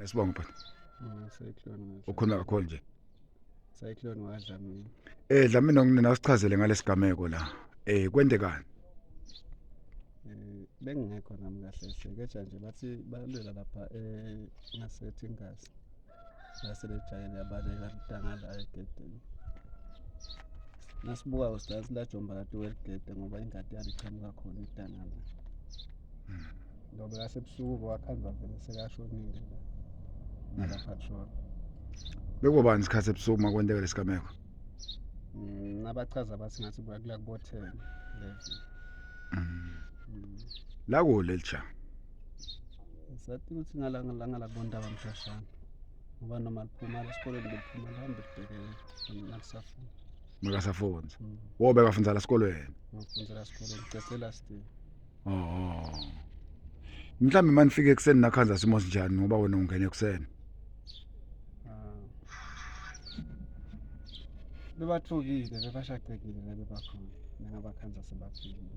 Esibonge bhuti. Cyclone. Ukhuluma kakhulu nje. Cyclone waDlamini. Eh Dlamini ngikunina usichazele ngalesigameko la. Eh kwendekani? Eh bengingekho nami kahle hle keja nje bathi balwela lapha eh ngaseThingasi. Lase lejayele yabaleka litanga la egedeni. Nasibuka usidansi lajomba lati weligede ngoba ingadi yaliqhamuka khona itanga la. Ngoba kasebusuku wakhandwa vele sekashonile la. Nalapha Bekubani isikhathi ebusuku makwenteka lesigameko? Mm, nabachaza bathi ngathi kula kubo-10 11. La kulo lelija. Sathi ukuthi ngala ngala kubontaba mhlashana. Ngoba noma liphuma esikoleni beliphuma lihambe libheke nalisafuna. Makasafundza. Wo bekafundza la esikolweni. Ngifundela esikoleni cece last year. Oh. Mhlambe manifike ekuseni nakhanza simo sinjani ngoba wena ungena ekuseni. Ah. Bebathukile, bebashaqekile la bebakhona. Nangabakhanza sebafikile.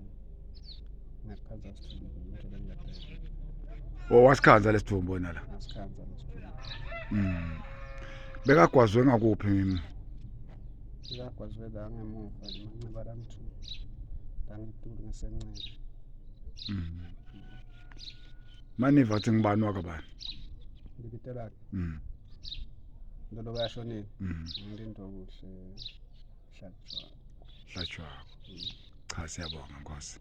Ngakhanza sithumbu into lengadela. Oh wasikhanza lesidumbu wena la. Ngasikhanza lesithumbu. Bekagwazwe ngakuphi? Bekagwazwe la ngemuva ngemanxeba lamthu. La ngetulu ngesencele. Maniva athi ngibani wakabani? Libito lakhe. Lolo kashonile. Ngilindokuhle hlatshwa. Hlatshwako. Cha siyabonga Nkosi.